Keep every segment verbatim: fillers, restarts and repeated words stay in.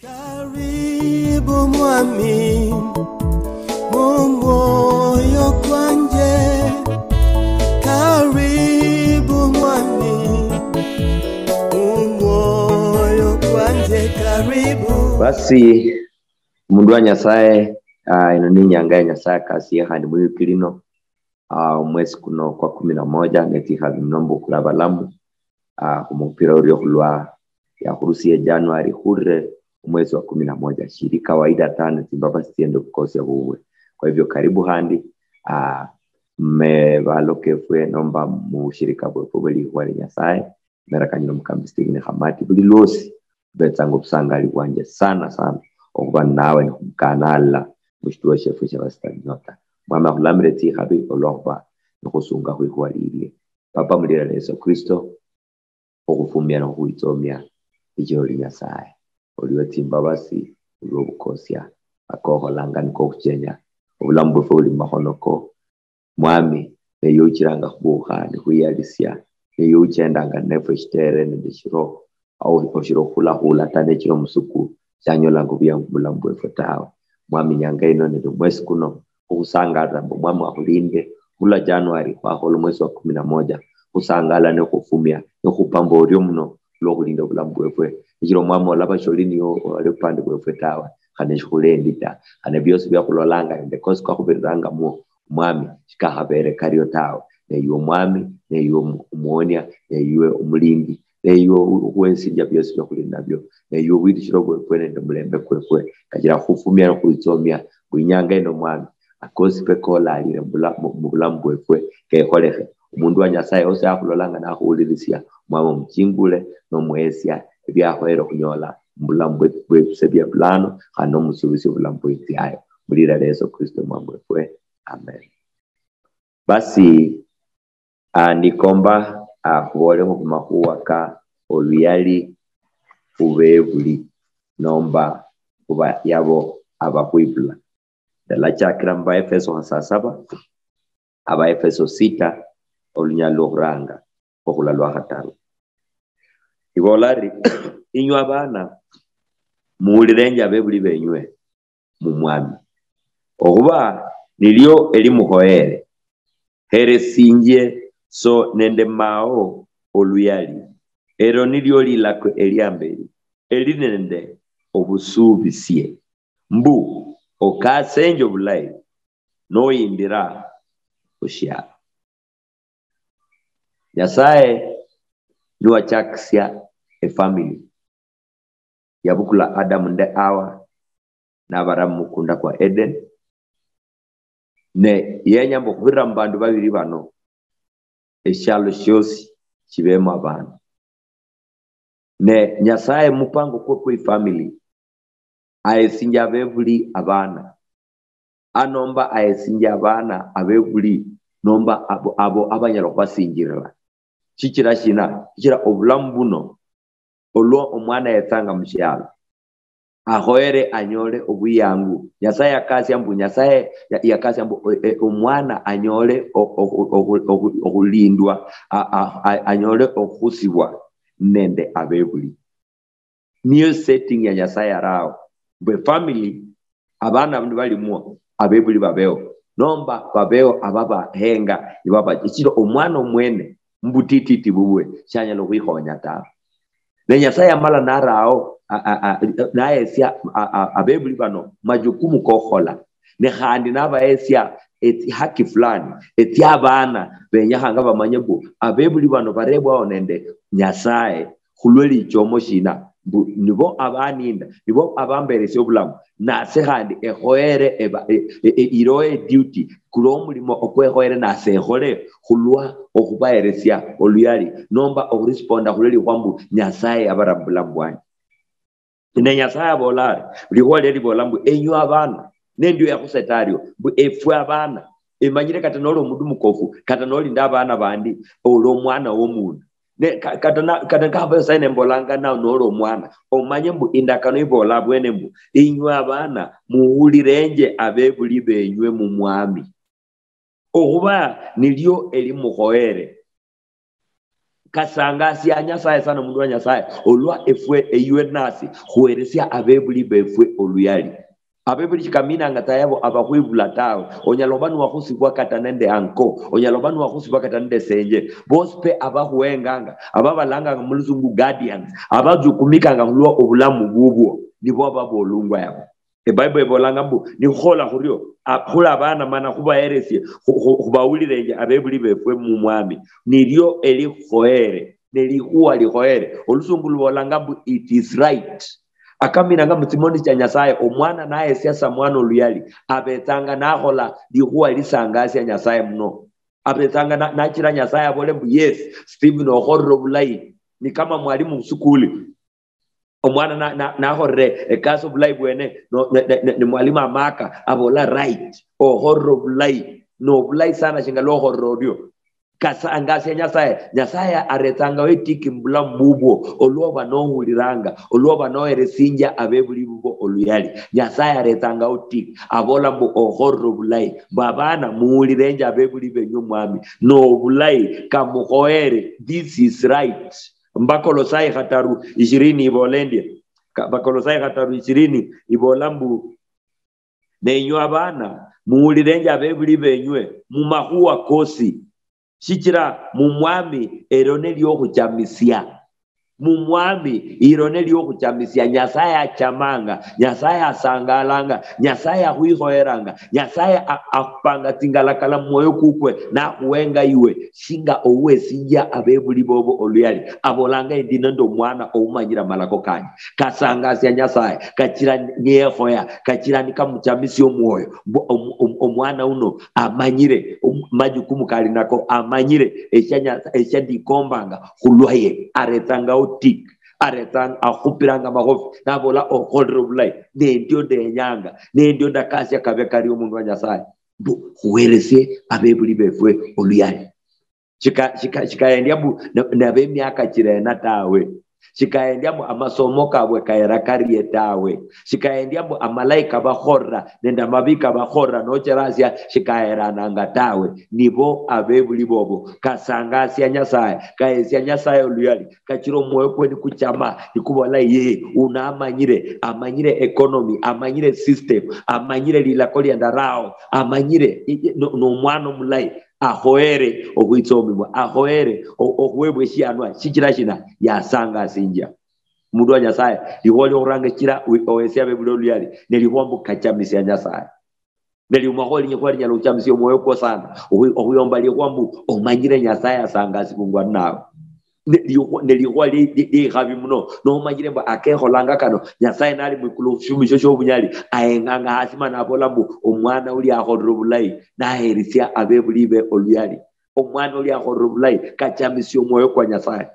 Karibu mwami, mu mwoyo kwanje. Karibu mwami, mu mwoyo kwanje. Karibu. Basi, mundu wa Nyasaye, ah, ino ni inyanga ya Nyasaye akasiye khandi mwiwiki lino, ah, omwesi kuno kwa kumi na moja, netsikhabi muno mbukula abalamu, ah, khumupira urio khulwa yakhurusiye January khurire omwesi wa kumi na moja. Shiri kawaida ta, ne tsimbaba tsitsiende khukosia bubwe. Kwa hivyo, karibu khandi, ah, me balo kefwe nomba mushirika bwefwe bwe likhuwa lia Nyasaye. Merakanyira omukambi Stephen Khamati buli lwosi, betsanga obusangali bwanje sana sana okhuba nawe nikhumukanalila mushituo shefwe shia Western Nyota. Mwami akhulamire tsikhabi olwokhuba nikhusunga khwikhuwa lilie. Papa, mulira lia Yesu Kristo, okhufumia nokhwitsomia, ichira oli Nyasaye, oli we tsimbabasi, oli obukosia, akokholanga niko okhuchenya. Obulamu bwefwe buli mumakhono ko, Mwami, neiwe uchiranga khubukha nikhwiyalisia, neiwe uchendanga ninefwe shitere nende shiro, au oshira okhulakhula ta, nechira omusuku shanyolanga obuyangu mubulamu bwefwe tawe. Mwami, inyanga ino nende omwesi kuno, khukhusangalira mbu Mwami wakhulinde, khurula January khwakhola omwesi wa kumi na moja, khusangala nikhufumia, nikhupa mbu orio muno, lwokhulinda obulamu bwefwe. Shichira Omwami olaba sholi niyo oli upande bwefwe tawe, khane shikhulendi ta, khane biosi biakhulolanga nende kosi kakhubiriranga muo, Omwami, shikakhabere kario tawe. Ne iwe Omwami, ne iwe omu-, omuonia, ne iwe omulindi, ne iwe u-, ukhuhesinjia biosi bia khuli nabio, ne iwe obwirishiro bwefwe nende omulembe kwefwe, kachira khufumia nokhwitsomia mbu inyanga ino, Omwami, akosi pe kolalire mubula-, mu, mubulamu bwefwe kekholekhe. Omundu wa Nyasaye osi akhulolanga nakhuwulirisia, Omwami, omuchingule nomuhesia ebiakhoyere okhunyola mubulamu bwe-, bwefuse bia bulano, khandi nomusubisi obulamu bweinziayo. Mulira lia Yesu Kristo Omwami wefwe. Amen. Basi, ah, nikomba, ah, khubolekho khumakhuwa ka oluyali khubebuli nomba khuba yabo abakhwibula. Ndalachakira mu Baefeso kha saa saba, Abaefeso sita, olunyalo lwokhuranga okhula lwa khataru. Ibola ari, inywe abaana, muwulirenje abebuli benywe mu Mwami. Okhuba nilio elimuhoyere, heresinjie so nende mao oluyali. Elo nilio lilako eliamberi, eli nende obusubisie, mbu okasenje obulayi, noyindira khushialo. Nyasaye niwachakisia efamily. Yabukula Adamu nende Hawa, nabara mumukunda kwa Eden. Ne yenya mbu okhubirira mubandu babiri bano, eshialo shiosi shibemo abandu. Ne Nyasaye mupango kwe kwe family, ahesinjia abebuli abana. Anomba ahesinjia abana abebuli, nomba abo, abo abanyala okhubasinjirira. Shichira shina? Shichira obulamu buno, olwa omwana yetsanga mushialo, akhoyere anyole obuyangu. Nyasaye yakasia mbu, Nyasaye ya-, yakasia mbu, e, e, omwana anyole o-, o-, o-, o-, o-, okhulindwa, a-, a-, a-, anyole okhusibwa nende abebuli. Niyo setting ya Nyasaye arao. Mbu efamily, abana nibalimwo, abebuli babeo. Nomba babeo ababahenga, nibaba-, ichira omwana omwene, mubutititi bubwe, shanyala okhwikhonya tawe. Ne Nyasaye yamala narao, a-, a-, a-, nahesia, a-, a-, abebuli bano majukumu kokhukhola. Ne khandi nabahesia etsihaki fulani, etsia abana benyekhanga bamanye mbu abebuli bano barebwao nende Nyasaye khulwe lichomo shina, mbu nibo abaninda, nibo abamberesia obulamu, nase khandi ekhoyere eba-, e-, e-, e-, iroho eduty, kuloho omulimo okwekhoyere nase ekhole khulwa okhubaheresia oluyali, nomba okhuresponda khulwe likhuwa mbu Nyasaye yabara mubulamu bwanje. Ne Nyasaye abola ari, likhuwa lie libola mbu, enywe abana, nendio yakhuseta ario, mbu efwe abana, emanyire kata noli omundu mukofu, kata noli nende abana bandi, oli omwana womundu. Ne ka-, kata na-, kata nikakhaba esaino embolanga nawe noli omwana, omanye mbu indakano ibola abwene mbu, inywe abana, muhulirenje abebuli benywe mumwami. Okhuba nilio elimukhoyere. Kasangasia Nyasaye sana, mundu wa Nyasaye, olwa efwe eywe nasi khuheresia abebuli befwe oluyali. Abebuli shikaminanga ta yabo abakhwibula tawe. Onyala oba niwakhusibwa kata nende anko, onyala oba niwakhusibwa kata nende senje. Bosi pe abakhuhenganga, ababalanganga mulusungu guardians, abajukumikanga khulwa obulamu bubwo, nibo ababolungwa yabo. Ebible ebolanga mbu nikhukhola khurio, a- khuli abana mana khubaheresie, khu- khu- khubawulirenje abebuli befwe mumwami. Nirio elikhoyere, nelikhuwa likhoyere. Olusungu lubolanga mbu it is right. Akaminanga mutsimoni tsia Nyasaye, omwana nahesia sa mwana oluyali, abetsanga nakhola likhuwa lisangasia Nyasaye muno. Abetsanga na- nachira Nyasaye abole mbu, "Yes, Stephen, okholire obulayi." Ni kama mwalimu musukuli, omwana na- na- nakhorere ekasi obulayi bwene, no- ne- ne- ne- ne mwalimu amaka abola, "Right, okhorere obulayi, nobulayi sana shinga lwokholere orio." Kasangasia Nyasaye. Nyasaye aretsangawo etiki mubulamu bubwo, olwoba nohuliranga, olwoba noheresinjia abebuli bubwo oluyali. Nyasaye aretsangawo tiki, abola mbu, "Okhorere obulayi." Mbu, "Abana, muhulirenje abebuli benyu omwami, nobulayi, kamukhoyere, this is right." Mbakolosai khataru ishirini ibola endie? Ka- Bakolosai khataru ishirini ibola mbu, "Nenywe abana, muhulirenje abebuli benywe mumakhuwa kosi, shichira mumwami ero neliokhuchamisia." Mumwami iro neliokhuchamisia. Nyasaye achamanga, Nyasaye asangalanga, Nyasaye akhwikhoyeranga, Nyasaye a- akhupanga tsingalakala mumwoyo kukwe, nakhuwenga iwe shinga ouwesinjia abebuli bobo oluyali. Abolanga, "Endi nende omwana oumanyire amalako kanje." Kasangasia Nyasaye, kachira niyekhoya, kachira nikamuchamisia omwoyo, mbu om- om- omwana uno amanyire om- majukumu kali nako, amanyire eshia Nya- eshia ndikombanga khulwaye. Aretsangawo tik, aretsanga, akhupiranga amakhofi, nabola, "Okholire obulayi, nendio ndenyanga, nendio ndakasia kabe kari omundu wa Nyasaye." Mbu khuheresie abebuli befwe oluyali. Shika- shika- shikaendia mbu na- nabemiaka chirena tawe. Shikaendia mbu amasomo kabwe kaera karie tawe. Shikaendia mbu amalaika bakhorra nende amabi kabakhorra nocherasia, shikaerananga tawe. Nibo abebuli bobo. Kasangasia Nyasaye, kahesia Nyasaye oluyali, kachira omwoyo kwe nikuchama, nikubola, "Ye, uno amanyire, amanyire economy, amanyire system, amanyire lilako lia ndarao, amanyire i- i- no- nomwana omulayi." Akhoyere okhwitsomibwa, akhoyere o- okhuwebwa eshianwa. Shichira shina? Yasangasinjia. Mundu wa Nyasaye, likhuwa liokhuranga shichira wi- ohesia abebuli oluyali, nelikhuwa mbu kachamisia Nyasaye. Neliumakho likhuwa linyala okhuchamisia omwoyo kwo sana, okhu- okhuyomba likhuwa mbu omanyire Nyasaye asangasibungwa ninawe. Ne- likhu- nelikhuwa li- li- likhabi muno, nomanyire mbu akekholanga kano, Nyasaye nali mwikulu shumisho shiobunyali, ahenganga hasi mana abola mbu, "Omwana uli akholire obulayi, naherisia abebuli be oluyali." Omwana uli akholire obulayi, kachamisia omwoyo kwa Nyasaye.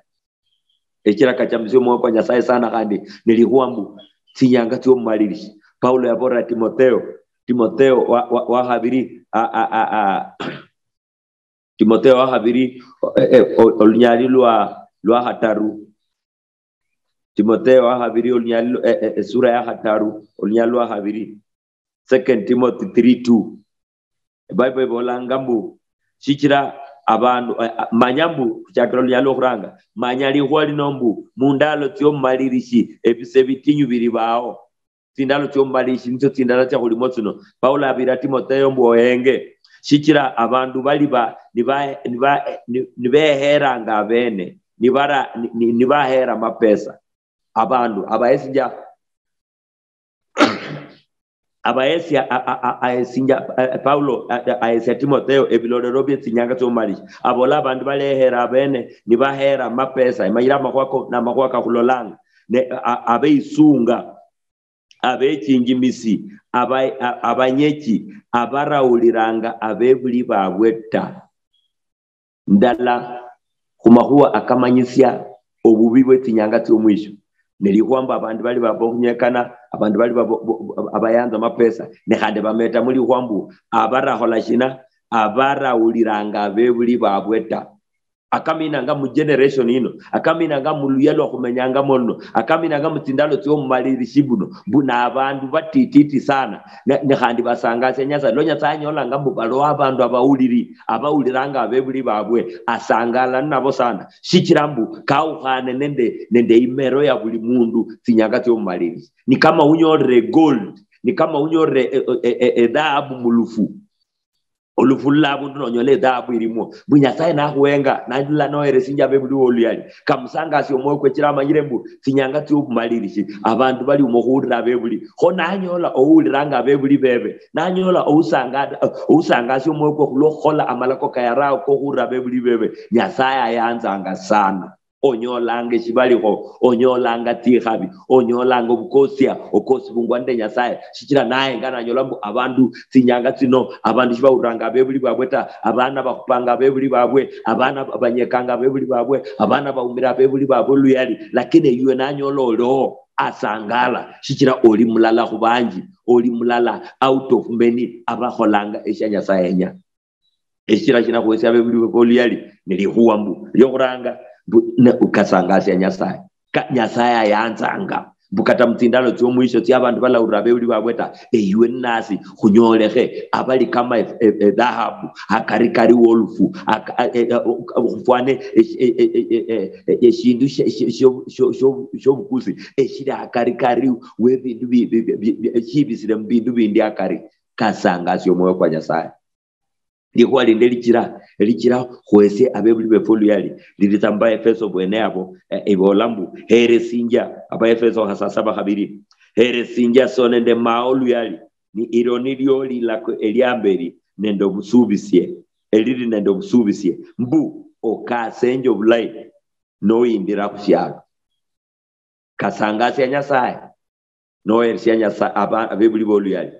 Echira kachamisia omwoyo kwa Nyasaye sana, khandi nelikhuwa mbu tsinyanga tsiomumalirishi. Paulo yabolera Timotheo, Timotheo wa, wa, wa khabiri, a, a, a, a, Timotheo wa khabiri, e, e, o- olunyali lwa, lwa khataru. Timotheo wa khabiri, olunyali lwa- e, e, esura ya khataru, olunyali lwa khabiri. Second Timothy three two. Ebible ibolanga mbu, shichira abandu, eh, ah, manya mbu, khuchakira olunyali lwokhuranga, manya likhuwa lino mbu, mundalo tsiomumalirishi, ebise bitinyu biri bao. Tsindalo tsiomumalirishi nitsio tsindala tsia khulimo tsino. Paulo abira Timotheo mbu ohenge, shichira abandu bali ba- niba- niba- ni- nibeheranga abene, nibara- ni- ni- nibahera amapesa. Abandu abahesinja, abahesia a- a- a- ahesinja, eh, Paulo a- a- ahesia Timotheo ebilolero bie tsinyanga tsiomumalishi. Abola abandu balehera abene, nibahera amapesa. Emanyire amakhuwa ko namakhuwa kakhulolanga. Ne a- abeisunga, abechinjimisi, aba- a- abanyechi, abarauliranga abebuli babwe ta. Ndala khumakhuwa akamanyisia obubi bwetsinyanga tsiomwisho. Nelikhuwa mbu abandu bali baba okhunyekana, abandu bali baba- bo- bo- abayanza amapesa, ne khandi bameta mulikhuwa mbu abarakhola shina? Abarauliranga abebuli babwe ta. Akaminanga mu generation ino, akaminanga mu luya lwa khumenyangamo luno, akaminanga mu tsindalo tsiomumalirishi buno, mbu nabandu batititi sana, ne, ne khandi basangasia Nyasaye. Lwa Nyasaye anyolanga mbu baliwo abandu abawuliri, abawuliranga abebuli babwe, asangala ninabo sana, shichira mbu kawukhane nende, nende imero ya buli mundu tsinyanga tsiomumalirishi. Ni kama unyolire gold, ni kama unyolire e, e, e, e, edhahabu mulufu. Olufu lula abundu nonyola edhahabu ilimwo. Mbu Nyasaye nakhuhenga, nalula noheresinjia abebuli bo oluyali. Kamusangasia omwoyo kwe, chira amanyire mbu tsinyanga tsiobumalirishi, abandu bali omo khuhulira abebuli. Kho nanyola ouhuliranga abebuli bebe, nanyola ousanga-, ousangasia omwoyo kwe khulwa okhukhola amalako kayarao kokhuhulira abebuli bebe, Nyasaye ayanzanga sana. Onyolanga eshibalikho, onyolanga tsikhabi, onyolanga obukosia, okosibungwa nende Nyasaye. Shichira naye nga nanyola mbu abandu tsinyanga tsino, abandu shibahuliranga abebuli babwe ta, abana bakhupanga abebuli babwe, abana banyekanga abebuli babwe, abana baumira abebuli babwe oluyali, lakini ewe nanyola oliho, asangala, shichira oli mulala khubanji, oli mulala out of many abakholanga eshia Nyasaye yenya. Eshira shina khwesi abebuli befe oluyali ni likhuwa mbu liokhuranga mbu ne ukasangasia Nyasaye. Ka Nyasaye ayanzanga mbu kata mutsindalo tsiomwisho tsia abandu balawulira abebuli babwe ta, eywe ninasi khunyolekhe abali kama e- e- edhahabu akari kari wolufu, aka- a- e- e- khufwane eshi- e- e- e- e- e- eshindu she- she- sho- sho- sho- shobukusi eshili akari kari webindu bi- bi- bi- bi- bi- eshibisire mubindu bindi akari. Kasangasia omwoyo kwa Nyasaye. Likhuwa lindi lichira, lichira khwese abebuli befe oluyali, lilitsa mubaefeso bwene abo, eh, ibola mbu, heresinjia, abaefeso khasasaba khabiri, heresinjia so nende mao oluyali, ni ilo nilio lilako eliamberi nende obusubisie, elili nende obusubisie, mbu okasenje obulayi noyindira khushialo. Kasangasia Nyasaye, noheresia Nyasaye aba- abebuli boluyali,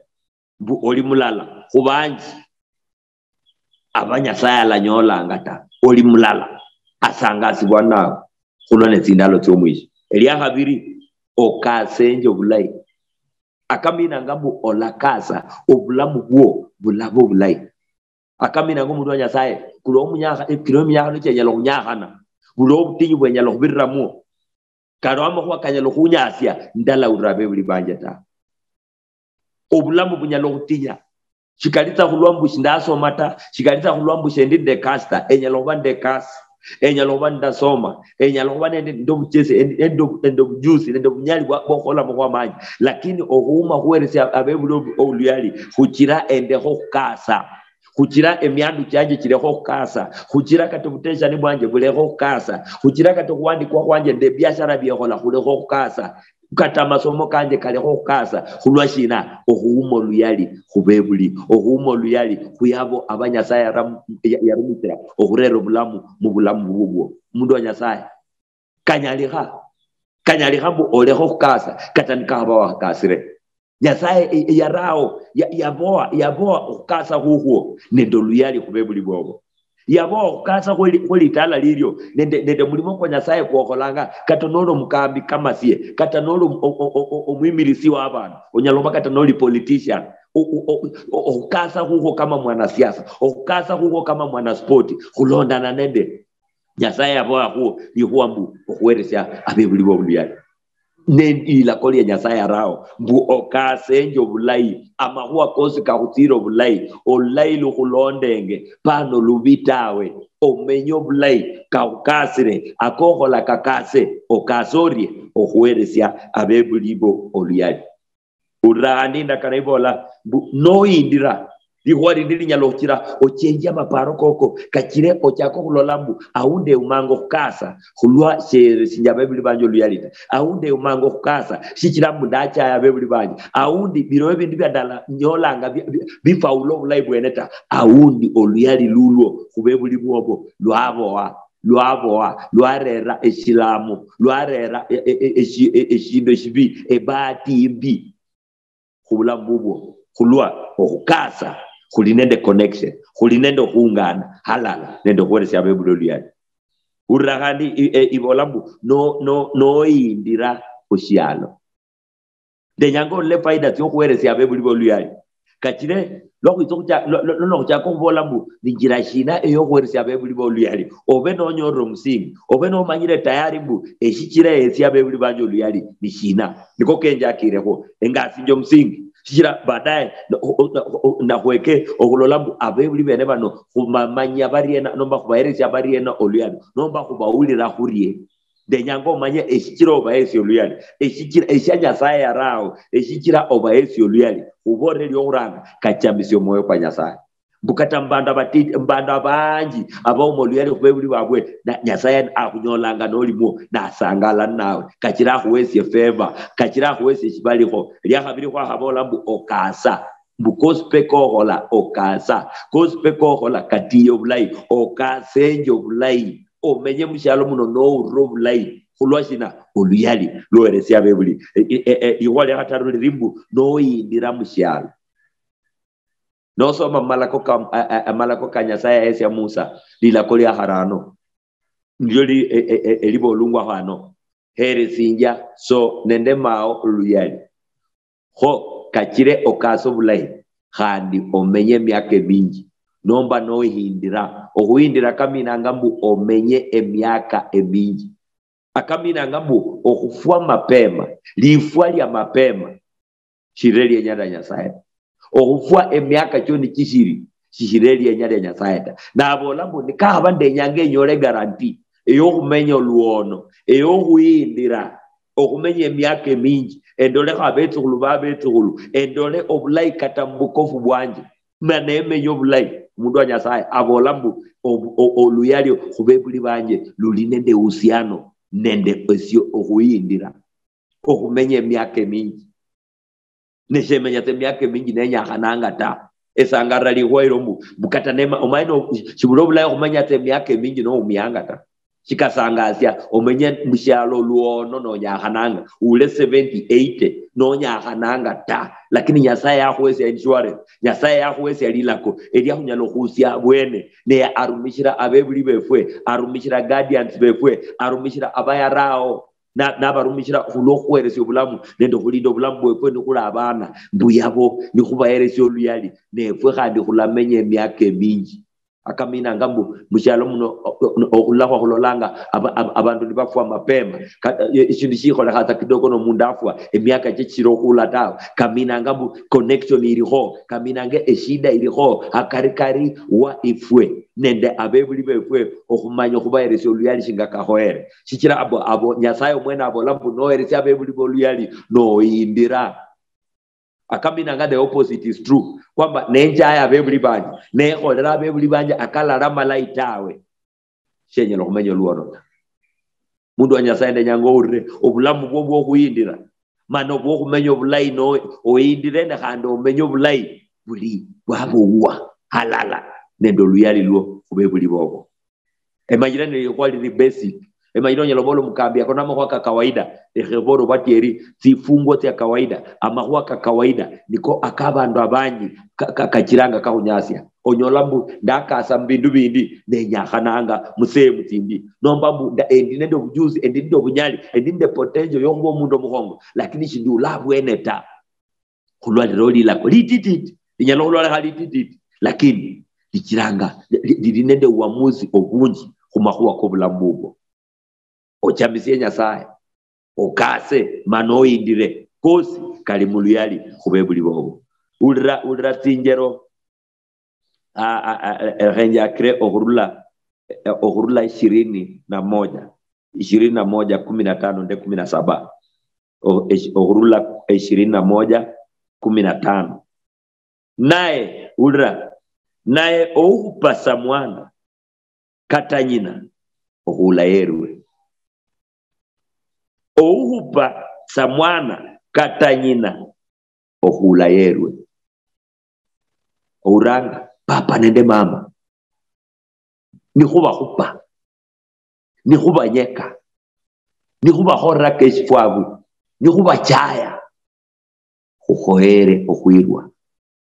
mbu oli mulala khubanji aba Nyasaye alanyolanga ta, oli mulala, asangasibwa nawe khulwa netsindalo tsiomwisho. Eliakhabiri, okasenje obulayi. Akaminanga mbu olakasa, obulamu bwo bulaba obulayi. Akaminanga omundu wa Nyasaye, kulwa omunyakha-, kila eminyakhano chianyala okhunyakhana, buli obutinyu bwenyala okhubiriramwo. Kali amakhuwa kanyala okhunyasia, ndalawulira abebuli banje ta. Obulamu bunyala okhutinya. Shikalitsa khulwa mbu shindasoma ta, shikalitsa khulwa mbu shendi nde kasi ta, enyala khuba nde kasi, enyala khuba ndasoma, enyala khuba nende, nende obuchesi, nende, nende obu-, nende obujusi, nende obunyali bwa, bwokhukhola makhuwa manji. Lakini okhuuma khuweresia abebuli obu-, oluyali, khuchira endekho khukasa. Khuchira emiandu chianje chilekho khukasa. Khuchira kata obuteshani bwanje bulekho khukasa. Khuchira kata okhuwandikwa khwanje nende ebiashara biekhola khulekho khukasa. Kata amasomo kanje kalekho khukasa. Khulwa shina? Okhuuma oluyali khubebuli. Okhuuma oluyali khuyabo aba Nyasaye yaram-, ya-, yarumikira okhurera obulamu mubulamu bubwo. Omundu wa Nyasaye. Kanyalikha. Kanyalikha mbu olekha okhukasa, kata nikakhaba wakhakasire. Nyasaye e- eyarao, ya- yaboa, yaboa okhukasa khukhwo nende oluyali khubebuli bobo. Yaboa okhukasa khweli-, khwelitala lilio nende, nende mulimo kwa Nyasaye kwokholanga, kata noli omukambi kamasie, kata noli om- o- o- o- o- omwimirisi wabandu, onyala khuba kata noli politician, o- o- o- o- okhukasa khukhwo kama mwanasiasa, okhukasa khukhwo kama mwanaspoti, khulondana nende Nyasaye yaboakhu likhuwa mbu okhuweresia abebuli bo buluyali. Ne lilako lia Nyasaye arao mbu okasenje obulayi, amakhuwa kosi kakhutsire obulayi, olulayi lukhulondenge, pano lubi tawe, omenye obulayi, kakhukasire, akokhola kakase, okase orie okhuweresia abebuli bo oluyali. Ulira handi indakano ibola mbu, noyindira, likhuwa lindi linyala okhuchira ochenjie amaparo koko, kachire ochaka okhulola mbu aundi eumanga okhukasa khulwa shere sinjaba ebili banje oluyali ta. Aundi eumanga okhukasa shichira mbu ndachaya abebuli banje. Aundi bilowo ebindu bia ndala nyolanga bi- bi- bifaula obulayi bwene ta. Aundi oluyali lulwo khubebuli bwobo lwaboa, lwaboa, lwarera eshilamu, lwarera e- e- e- eshi- e- eshindu eshibi, ebahati imbi. Khubulamu bubwo, khulwa okhukasa, khuli nende connection, khuli nende okhungana halala nende okhuweresia abebuli oluyali. Hurira khandi i- e- ibola mbu no- no- noyindira khushialo. Ndenyanga olole faida tsiokhuweresia abebuli boluyali. Kachire, lwakhwitsa okhucha-, lwa-, lwa-, lwa-, lwakhwitsa okhubola mbu, "Ninjira shina eyokhuweresia abebuli boluyali?" Obe nonyorire omusingi, obe nomanyire tayari mbu, "Eshichira ehesia abebuli banje oluyali ni shina?" Niko kenjakirekho, engasinje omusingi. Shichira baadaye, na-, o-, o-, na-, o-, nakhweke okhulola mbu abebuli bene bano khubamanya bariena, nomba khubaheresia bariena oluyali, nomba khubawulira khurie. Ndenyanga omanye eshichira obahesia oluyali, eshichira, eshia Nyasaye yaraho, eshichira obahesia oluyali. Khubolere eliokhuranga, kachamisia omwoyo kwa Nyasaye. Mbu kata mubandu abatiti, mubandu abanji abauma oluyali khubebuli babwe, na Nyasaye akhunyolanga nolimwo, nasangala ninawe. Kachira akhuhesie favor, kachira akhuhesie eshibalikho. Eliakhabili khwakhabola mbu okasa, mbu kosi pe kokhola, okasa. Kosi pe kokhola, katiye obulayi, okasenje obulayi. Omenye mushialo muno nowulira obulayi. Khulwa shina? Oluyali lwoheresia abebuli. E, e, e, e, likhuwa lia khataru liri mbu, noyindira mushialo. Nosoma mumalako ka, a, a, amalako ka Nyasaye yahesia Musa, lilako lia kharano, nilio li-, e, e, e, elibolungwa khano, "Heresinjia so nende mao oluyali. Kho kachire okase obulayi, khandi omenye emiaka eminji, nomba nohindira." Okhuhindira kaminanga mbu omenye emiaka eminji. Akaminanga mbu okhufwa mapema, lifwa lia mapema, shilire lienya lia Nyasaye ta. Okhufwa emiaka chio nichishiri, shishilire lienya lia Nyasaye ta. Nabola mbu, nikakhaba ndenyanga enyole guarantee eyokhumenya olwono, eyokhuyindira, okhumenya emiaka eminji, endolekho abetsukhulu babetsukhulu, endole obulayi kata mubukofu bwanje, na nemenya obulayi. Omundu wa Nyasaye abola mbu, obu-, o-, oluyali khubebuli banje luli nende uhusiano nende esio okhuyindira, okhumenya emiaka eminji. Neshemenya tsa emiaka eminji nenyakhananga ta. Esangarira likhuwa lino mbu, mbu kata nema, omanye no, shibula obulayi okhumenya tsa emiaka eminji noumianga ta. Shikasangasia, omenye mushialo lwono nonyakhananga, ule seventy, eighty, nonyakhananga ta. Lakini Nyasaye yakhuhesia insurance, Nyasaye yakhuhesia lilako, eliakhunyala okhusia abwene, ne arumishira abebuli befwe, arumishira guardians befwe, arumishira abayarao. Na-, nabarumishira khulwo okhuheresia obulamu nende okhulinda obulamu bwefwe nikhuli abana, mbu yabo nikhubaheresia oluyali, nefwe khandi khulamenya emiaka eminji. Akaminanga mbu mushialo muno, o-, o-, okhulula khwakhulolanga aba-, aba-, abandu nibafwa mapema. Ka-, e-, eshindu shikholekha sa kidogo nomundu afwa, emiaka chie chishiri okhula tawe. Kaminanga mbu connection ilikho, kaminanga eshida ilikho akarikari wa ifwe nende abebuli befwe, okhumanya okhubaheresia oluyali shinga kakhoyere. Shichira abo, abo Nyasaye omwene abola mbu, "Noheresia abebuli boluyali, noyindira." Akaminanga the opposite is true, kwamba nenjaya abebuli banje, nekholera abebuli banje akalali amalayi tawe, shenyala okhumenya olwono ta. Mundu wa Nyasaye, ndenyanga owulire obulamu bwo bwokhuyindira, mana obwokhumenya obulayi, no oyindire ne khandi omenye obulayi buli bwabouwa halala nende oluyali lwo khubebuli bobo. Emanyire nilio likhuwa lili basic. Emanyire onyala obola omukambi ako namakhuwa ka kawaida. Lekha ebole obatieri, tsifungo tsia kawaida, amakhuwa ka kawaida, niko akabandu abanji ka-, ka-, kachiranga kakhunyasia. Onyola mbu ndakasa mubindu bindi, nenyakhananga musehemu tsindi. Nomba mbu nda-, endi nende obujuzi, endi nende obunyali, endi nende potential yokhuba omundu omukhongo, lakini shindula abwene ta. Khulwa lero lilako litititi, linyala okhulolekha litititi, lakini lichiranga li-, li-, lili nende uamuzi obunji khumakhuwa kobulamu bubwo. Ochamisie Nyasaye, okase, mana oyindire, kosi kali muluyali khubebuli bobo. Ulira, ulira tsinjero, a, a, a, e, e, khenjakire okhurula, e, okhurula ishirini na moja, ishirini na moja, kumi na tano nde kumi na saba. O-, esh-, okhurula ishirini na moja, kumi na tano. Naye, ulira, naye oukhupa samwana kata nyina, okhula yerwe. Oukhupa samwana kata nyina, okhula yerwe. Ouranga papa nende mama, nikhubakhupa, nikhubanyeka, nikhubakholera keshifwabu, nikhubachaya, khukhoyere okhwirwa.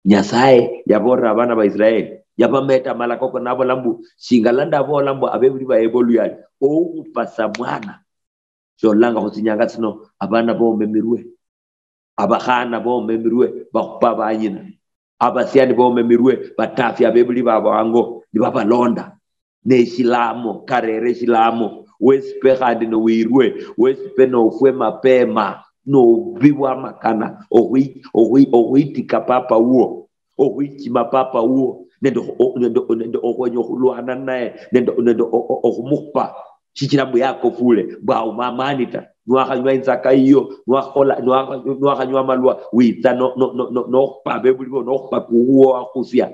Nyasaye yabolera abana ba Israeli, yabameta amalako ko, nabola mbu, "Shingala ndabola mbu abebuli baye boluyali, oukhupa samwana." Shololanga khutsinyanga tsino, abana bomemirwe, abakhana bomemirwe, bakhupa banyina. Abasiani bomemirwe batafia abebuli babo ango, nibabalonda. Neshilamo, karere eshilamo. Wesipe khandi nowirwe, wesipe nofwe mapema, nobi bwamakana, okhwi-, okhwi-, okhwitika papa wuwo, okhwichima papa wuwo, nende okhu-, o-, nende, nende okhwenya okhulwana naye, nende, nende o-, o-, okhumukhupa, shichira mbu yakofule, mbu auma amani ta. Niwakhanywa inzaka yiyo, niwakhakhola, niwakha-, niwakhanywa amalwa, witsa no-, no-, no-, no-, nokhupa abebuli bo, nokhupa kuwuwo wakhusia.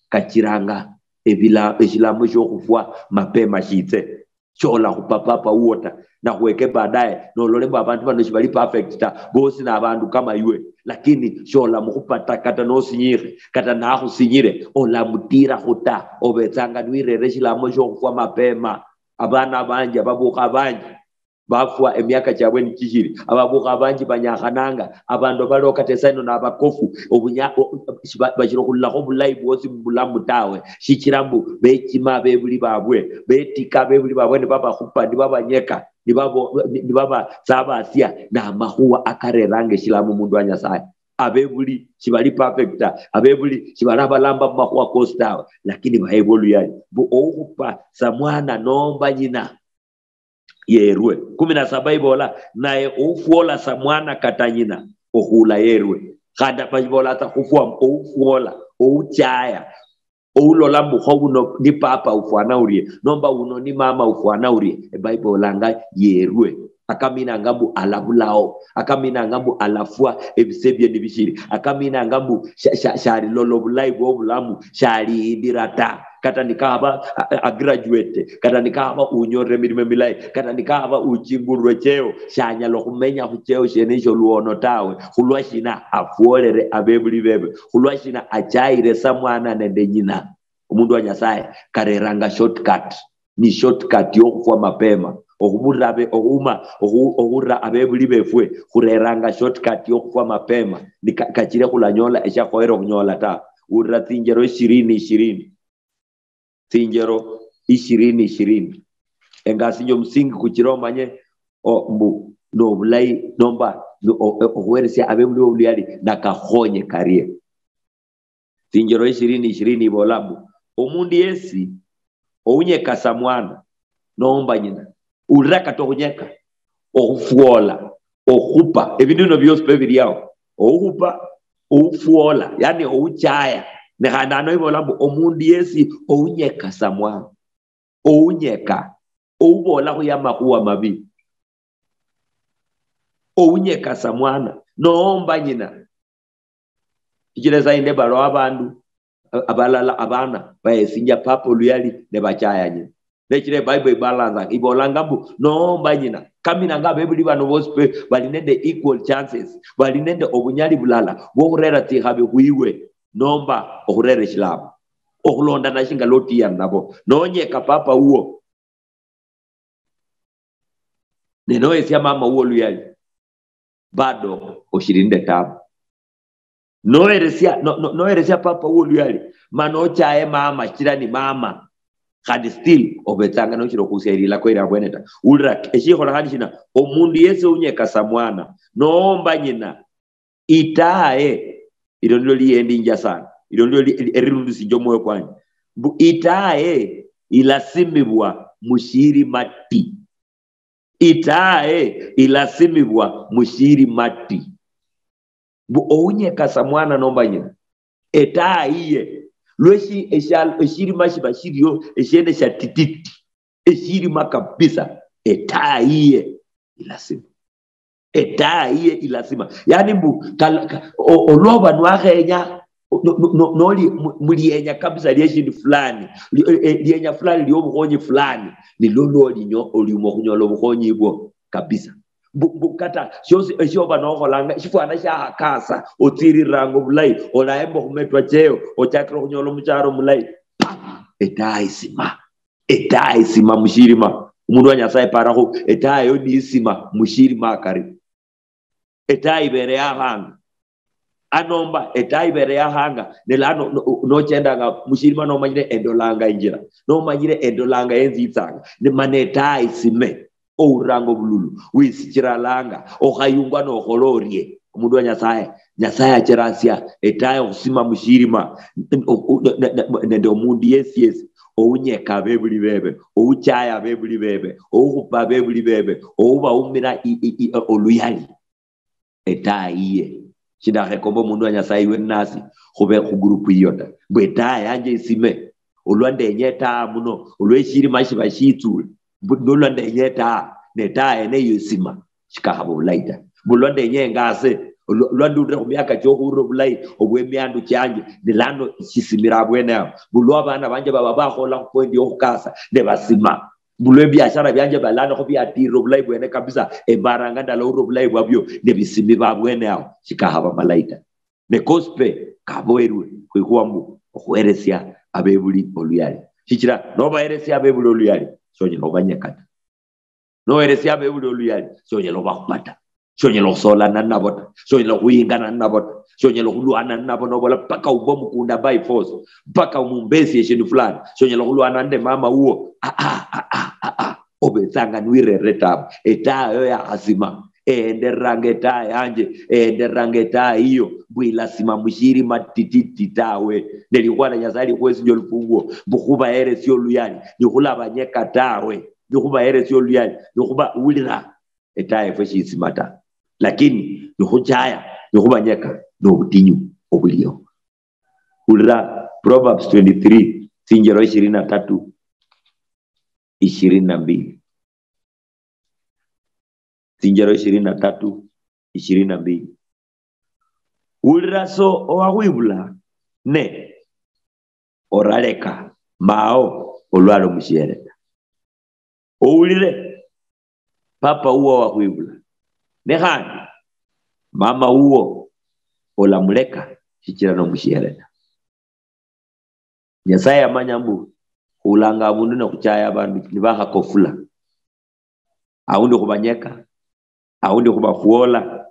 Kachiranga ebila-, eshilambo shiokhufwa mapema shitse. Sholakhupa papa wuwo ta. Nakhweke baadaye, nolole mbu abandu bano shibali perfect ta. Bosi nabandu kama iwe. Lakini sholamukhupa ta, kata nosinyikhe, kata nakhusinyire, olamutirakhu ta. Obetsanga niwirere eshilambo shiokhufwa mapema. Abana abanji, ababukha abanji, bafwa emiaka chiabwe nichishiri. Ababukha abanji banyakhananga. Abandu abaliho kata esaino nabakofu. Obunya-, o-, shiba-, bashiri okhulolakho obulayi bwosi mubulamu tawe. Shichira mbu bechima abebuli babwe, betika abebuli babwe, nibabakhupa, nibabanyeka, nibabo-, ni-, nibabatsabasia, namakhuwa akareranga eshilamu omundu wa Nyasaye. Abebuli shibali perfect ta. Abebuli shibali abalamba mumakhuwa kosi tawe, lakini bahebwa oluyali. Mbu oukhupa samwana nomba nyina, yerwe. Kumi na saba ibola, naye oufwola samwana kata nyina, okhuula yerwe. Khandi babola tsa khufwa, oufwola, ouchaya, oulola mbu kho uno ni papa ufwana urie, nomba uno ni mama ufwana urie. Ebible ibolanga yerwe. Akaminanga mbu alabulao. Akaminanga mbu alafwa ebise bie nibishiri. Akaminanga mbu sha-, sha-, shalilola obulayi bwobulamu, shaliyindira ta. Kata nikakhaba a, a graduate, kata nikakhaba unyolere emirimo emilayi, kata nikakhaba uchingulirwe cheo, shanyala okhumenya khucheo shiene esho luono tawe. Khulwa shina? Afwolere abebuli bebe. Khulwa shina? Achayire samwana nende nyina. Omundu wa Nyasaye kareranga shortcut. Ni shortcut yokhufwa mapema. Okhubura abe-, okhuma, okhu-, okhura abebuli befwe, khureranga shortcut yokhufwa mapema. Ni ka-, kachire khulanyola eshiakhoyere okhunyola ta. Urira tsinjero ishirini, ishirini. Tsinjero ishirini, ishirini. Engasinje omusingi kuchira omanye, o, mbu nobulayi, nomba no-, o-, o-, okhuheresia abebuli bo buluyali nakakhonye karie. Tsinjero ishirini, ishirini ibola mbu, omundu yesi ounyeka samwana nomba nyina, ulira kata okhunyeka, okhufwola, okhupa, ebindu bino biosi pe biriao, oukhupa, oufwola, yani ouchaya. Ne khandi ano ibola mbu, omundu yesi ounyeka samwana, ounyeka, oubola khuye amakhuwa mabi, ounyeka samwana nomba nyina. Shichira esaindi baliho abandu, a-, abalala abana bahesinjia papa oluyali ne bachaya nyina. Nechira Bible ibalansa, ibolanga mbu, nomba nyina. Kaminanga abebuli bano bosi pe, bali nende equal chances, bali nende obunyali bulala bwokhurera tsikhabi khwiwe, nomba okhurera eshilamu. Okhulondana shinga lotiyana nabo. Nonyeka papa wuwo, ne nohesia mama wuwo oluyali, bado oshiri nende tabu. Noheresia, no-, no-, noheresia papa wuwo oluyali, mana ochaye mama, shichira ni mama, khandi still obetsanga noshiri okhusia lilako lia abwene ta. Ulira, eshikhola khandi shina? Omundu yesi ounyeka samwana nomba nyina, itaye, ilyo nilyo liyendinja sana, ilyo nilyo li-, erirundusinja omwoyo kwanje, mbu itaye ilasimibwa mushirima ti. Itaye ilasimibwa mushirima ti. Mbu ounyeka samwana nomba nyina, etayi ye, lweshi eshal-, eshirima shiba shirio eshiene shatititi, eshirima kabisa, etayi ye ilasima. Etayi ye ilasima. Yani mbu kal-, ka-, o-, olwoba nwakhenya, no-, no-, no-, noli mu-, mulienya kabisa lieshindu fulani, li-, e-, e-, lienya fulani liobukhonyi fulani, nilwo lwolinyo-, oliuma okhunyola obukhonyi bwo kabisa. Mbu, mbu kata shiosi eshioba nokholanga, shifwana shiakhakasa, otsiriranga obulayi, olaemba okhumetwa cheo, ochakire okhunyola omuchara omulayi, pa! Etayi isima. Etayi isima mushirima. Omundu wa Nyasaye, parakho, etayi eyo niisima mushirima akari. Etayi ibere yahanga. Anomba etayi ibere yahanga, ne lano no-, nochendanga mushirima nomanyire endolanga injira, nomanyire endolanga enzitsanga, ne mana etayi isime. Ouranga obululu, wisichiralanga, okhayungwa nokhola orie. Omundu wa Nyasaye, Nyasaye acherasia etaye okhusima mushirima, o-, o-, ne-, ne-, ne-, nende omundu yesi yesi ounyeka abebuli bebe, ouchaya abebuli bebe, oukhupa abebuli bebe, oubaumira i-, i-, i-, oluyali. Etaye iye. Shindakhekomba omundu wa Nyasaye iwe nasi khube khu group iyo ta. Mbu etaye yanje isime. Olwa ndenya etaye muno, olwa eshirima shiba shitsule. Mbu nolwa ndenya etaye, netaye yene iyo isima. Shikakhaba obulayi ta. Mbu lwa ndenya engase, olwa, lwa ndulire khumiaka chiokhurira obulayi obwemiandu chianje, ni lano shisimira abwene awo. Mbu lwa abana banje baba bakhola khupoint yokhukasa, ne basima. Mbu lwa ebiashara bianje balanakho biatirira obulayi bwene kabisa, embaranga ndalaurira obulayi bwabio, ne bisimi babwene awo. Shikakhaba malayi ta. Ne gospel kaboerwe khwikhuwa mbu okhuheresia abebuli oluyali. Shichira nobaheresia abebuli oluyali, sonyala obanyeka ta. Noheresia abebuli oluyali, sonyala obakhupa ta. Sonyala okhusolana nabo ta. Sonyala okhuyingana nabo ta. Sonyala okhulwana nabo nobola paka ubwe omukunda by force. Paka omumbesie eshindu fulani. Sonyala okhulwana nende mama wuwo. Ah, ah, ah, ah, ah, ah. Obetsanga niwirere tabu. Etayo yakhasima. Endereranga etaa yanje, endereranga etaa iyo, mbu ilasima mushirima tititi tawe. Ne likhuwa lia Nyasaye likhwesinjia olufunguo, mbu khubaheresia oluyali, nikhulabanyeka tawe, nikhubaheresia oluyali, nikhuba wulira, etaa yefwe shisima ta. Lakini nikhuchaya, nikhubanyeka, nobutinyu obuliho. Wulira Proverbs twenty-three, tsinjero ishirini na tatu, ishirini na mbili. Tsinjero ishirini na tatu, ishirini na mbili. Wulira so owakhwibula, ne oraleka mao olwali omushiere ta. Owulire papa wuwo owakhwibula, ne khandi mama wuwo olamuleka shichira nomushiere ta. Nyasaye yamanya mbu khulanga abundu ne khuchaya abandu nibakhakofula. Aundi khubanyeka, aundi khubakhuola,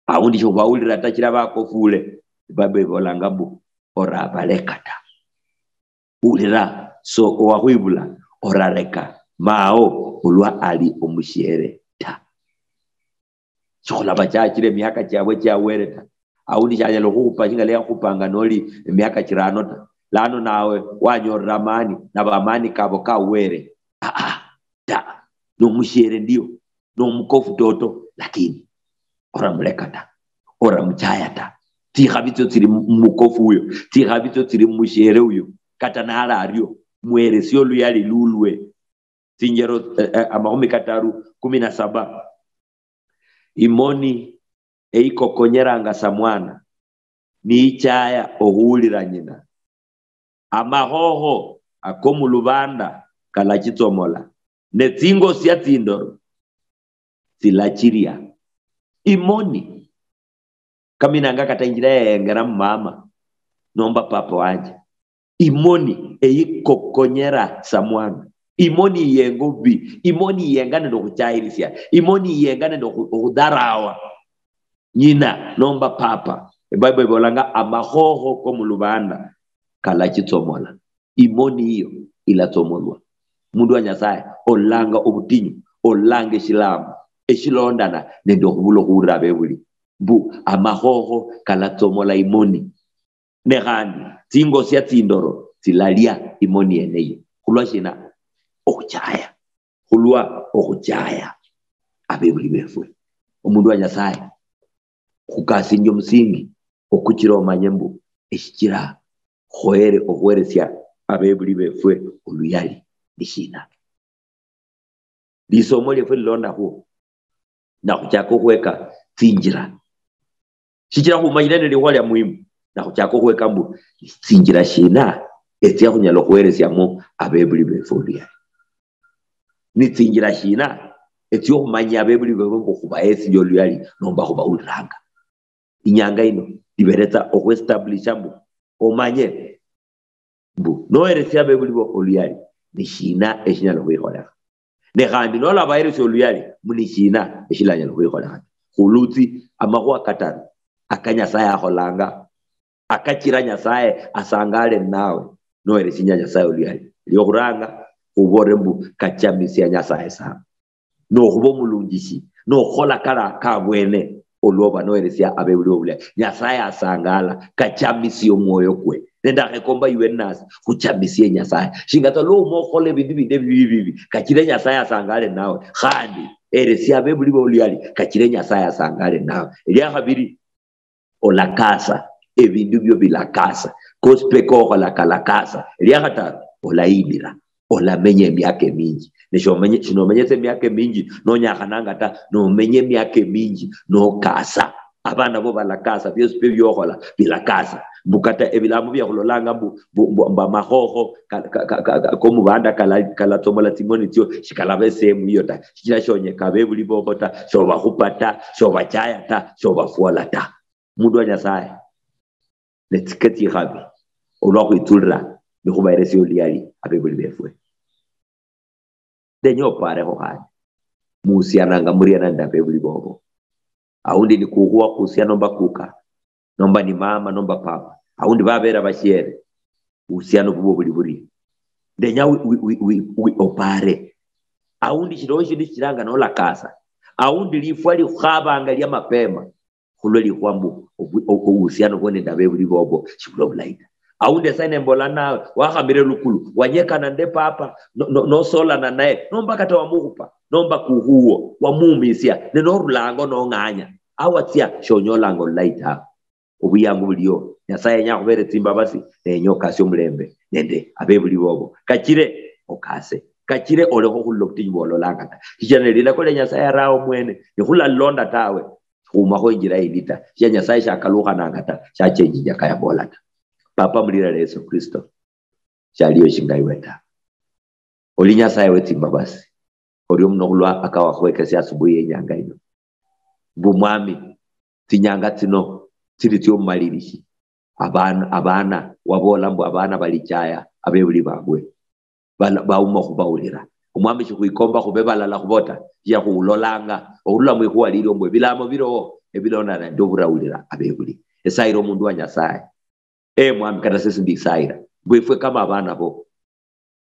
aundi shikhubawulira ta chira bakofule. Bible ibolanga mbu orabaleka ta. Wulira so owakhwibula, orareka mao olwa ali omushiere ta. Shikhulaba chachira emiaka chiabwe chiawere ta. Aundi shanyala okhukhupa shinga lwa yakhupanga noli emiaka chirano ta. Lano nawe wanyorera amani, naba amani kabo kawere. Ah, ah, ta. Nomushiere ndio, nomukofu toto, lakini oramuleka ta, oramuchaya ta. Tsikhabi tsio tsili mumukofu uyo, tsikhabi tsio tsili mumushiere uyo, kata nali ario, mweresie oluyali lulwe. Tsinjero, eh, eh, amakhumi kataru, kumi na saba. Imoni eikokonyeranga samwana, niichaya okhuwulira nyina. Amakhokho akomulubanda kalachitsomola, ne tsingosia tsindoro tsilachiria. Imoni kaminanga kata injira yayengera mumama nomba papa wanje. Imoni eyikokonyera samwana. Imoni iyenga obubi. Imoni iyenga nende okhuchayirisia. Imoni iyenga nende okhu-, okhudharawa nyina nomba papa. Ebible ibolanga amakhokho komulubanda kalachitsomola. Imoni iyo ilatsomolwa. Mundu wa Nyasaye, olanga obutinyu, olanga eshilamu eshilondana nende okhubula okhuwulira abebuli. Mbu amakhokho kalatsomola imoni. Ne khandi, tsingosia tsindoro tsilalia imoni yene eyo. Khulwa shina? Okhuchaya. Khulwa okhuchaya abebuli befwe. Omundu wa Nyasaye, khukasinjia omusingi okuchira omanye mbu eshichira khoyere okhweresia abebuli befwe oluyali ni shina. Lisomo liefwe lilondakhwo, nakhuchaka okhweka tsinjira. Shichira khumanyire ni likhuwa lia muhimu, nakhuchaka okhweka mbu tsinjira shina etsia khunyala okhweresiamo abebuli befwe oluyali. Ni tsinjira shina etsia okhumanyia abebuli befwe mbu khubahesinjia oluyali nomba khubawuliranga. Inyanga ino iberetsa okhwestablisha mbu omanye mbu noheresia abebuli bo oluyali, ni shina eshinyala okhwikholekha? Ne khandi nolabaheresia oluyali, mbu ni shina eshilanyala okhwikholekha? Khulutsi amakhuwa kataru aka Nyasaye akholanga, akachira Nyasaye asangale ninawe noheresia Nyasaye oluyali. Liokhuranga, khubolere mbu kachamisia Nyasaye sana. Nokhuba omulunjishi, nokhukhola kali akabwene, Olwoba noheresia abebuli obulayi, Nyasaye asangala, kachamisia omwoyo kwe. Nende akhekomba iwe nasi khuchamisie Nyasaye. Shinga tsa lwo uma okhola ebindu bindi ebibi bibi, kachire Nyasaye asangale nawe. Khandi heresia abebuli bo oluyali, kachire Nyasaye asangale nawe. Elia khabiri, olakasa, ebindu bio bilakasa. Kosi peka okhola kalakasa. Elia khataru, olayinira, olamenya emiaka eminji. Ne shomenye-, shinomenyesa emiaka eminji nonyakhananga ta, nomenya emiaka eminji nokasa. Abana bo balakasa, biosi pe biokhola bilakasa. Mbu kata ebilamu biakhulolanga mbu, mbu, mbu, mbu amakhokho ka-, ka-, ka-, ka-, ka-, komubanda kala-, kalatsomola tsimoni tsio, shikalaba esehemu hiyo ta. Shichira shonyeka abebuli bobo ta, shobakhupa ta, shobachaya ta, shobafuola ta. Mundu wa Nyasaye, netsike tsikhabi, olwa khwitsulira nikhubaheresia oluyali abebuli befwe. Ndenya oparekho khandi, muhusiananga muria nende abebuli bobo? Aundi ni kukhu wakhusia nomba kuka, nomba ni mama nomba papa, aundi babera bashiere, uhusiano bubwo buli buri? Ndenya wi-, wi-, wi-, wi-, wi-, opare. Aundi shiliho shindu shichiranga nolakasa, aundi lifwa likhukhabanga lia mapema, khulwa likhuwa mbu obu-, o-, obuhusiano bwo nende abebuli bobo shibula obulayi ta. Aundi esaino nembola nawe, wakhamire lukulu, wanyekana nende papa, no-, no-, nosolana naye, nomba kata wamukhupa, nomba kukhuwo, wamuumisia, ne norulanga nong'anya, awatsia shonyolanga olulayi tawe. Obuyangu bulio, Nyasaye yenya akhubere tsimbabasi, nenya okasie omulembe nende abebuli bobo. Kachire okase, kachire olekhe okhulula obutinyu bwololanga ta. Shichira ne lilako lia Nyasaye araho omwene, nikhulalonda tawe, khumakho injira yindi ta. Shia Nyasaye shakalukhananga ta, shachenjinjaka yabola ta. Papa, mulira lya Yesu Kristo, shaliyo shinga iwe ta. Oli Nyasaye we tsimbabasi. Orio muno khulwa akawa khwekesia asubuhi yenyanga ino. Mbu Mwami, tsinyanga tsino tsili tsiomumalilishi. Abana, abana, wabola mbu abana balichaya abebuli babwe. Bala-, bauma khubawulira. Omwami, shikhwikomba khube balala khubota, yakhuulolanga, okhurula mwikhuwa lilio mbu ebilamo bilowo, ebilondana nende oburawulira abebuli. Esayira omundu wa Nyasaye. Ee Mwami, kata sesi ndisayira, mbu efwe kama abana bo,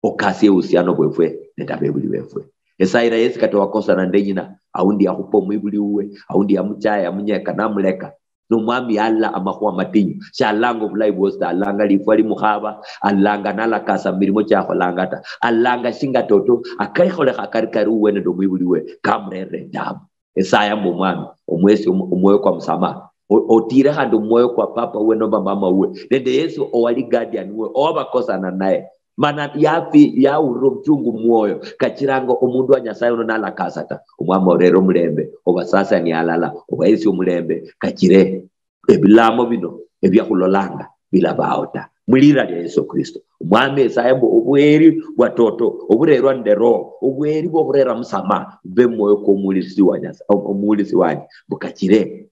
okasie ehusiano bwefwe nende abebuli befwe. Esayira yesi kata wakosana nende nyina, aundi yakhupa omwibuli wuwe, aundi yamuchaya, yamunyeka, namuleka. Nomwami yalala amakhuwa matinyu, shalanga obulayi bwosi ta, alanga lifwa limukhaba, alanga nalakasa mumilimo chiakholanga ta, alanga shinga toto akekholekha akarikari wuwe nende omwibuli we kamurerere etabu. Esaya mbu Omwami, omwesi omu-, omwoyo kwa musamaha, o-, otire khandi omwoyo kwa papa wuwe nomba mama wuwe, nende Yesu owali guardian wuwe, owabakosana naye. Mana yafi-, yawulira obuchungu mumwoyo, kachiranga omundu wa Nyasaye uno nalakasa ta. Omwami orere omulembe, obasasanie alala, obahesie omulembe, kachire ebilamo bino ebiakhulolanga bilabaho ta. Mulira lia Yesu Kristo. Omwami esaye mbu obuheri bwa toto, oburerwa nende Roho, obuheri bwokhurera musamaha, bube mumwoyo kwomuwulirisi wa Nyasaye, omuwulirisi wanje, mbu kachire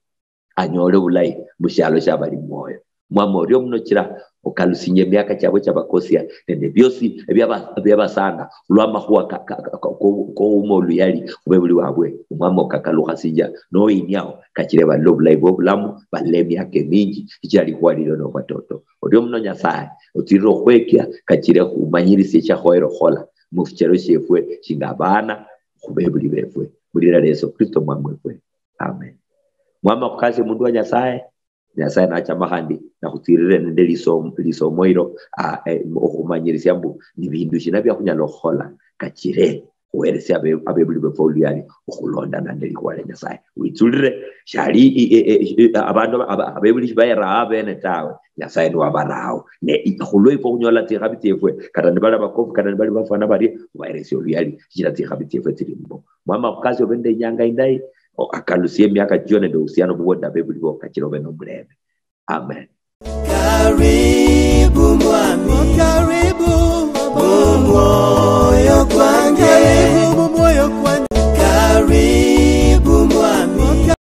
anyole obulayi mushialo shia bali mwoyo. Mwami, orio muno chira okalusinjia emiaka chiabwe chia bakosia nende biosi ebiaba-, ebiabasanga khulwa amakhuwa ka-, ka-, ka-, ka-, ko-, kowuma oluyali khube buli wabwe. Omwami, okakalukhasinjia noyiniao kachire balole obulayi bwobulamu, balole emiaka eminji, shichira likhuwa lilio nobwatoto. Orio muno Nyasaye, otsirire okhwekia kachire khumanyirisie shiakhoyere okhola mufichero shiefwe shinga abana khubebuli befwe. Mulira lia Yesu Kristo Mwami wefwe. Amen. Mwami akhukasie mundu wa Nyasaye. Nyasaye nachama khandi nakhutsirire nende lisom-, lisomo ilo, ah, eh, okhumanyirisia mbu ni bindu shina biakhunyala okhukhola kachire khuheresia abe-, abebuli befwe oluyali okhulondana nende likhuwa lia Nyasaye. Witsulire, shali i-, e-, e-, e-, abandu aba-, aba-, abebuli shibayeraho abene tawe, Nyasaye niwabarao. Ne i-, khulwa ifwe khunyola tsikhabi tsiefwe, kata nibali abakofu, kata nibali bafwana barie, khubaheresia oluyali, shichira tsikhabi tsiefwe tsili mbo. Mwami akhukasie obe nende inyanga indayi, o-, akalusie emiaka chio nende ohusiano bubwo nende abebuli bo, kachira obe nomulembe. Amen. Karibu Mwami, karibu mumwoyo kwange. Karibu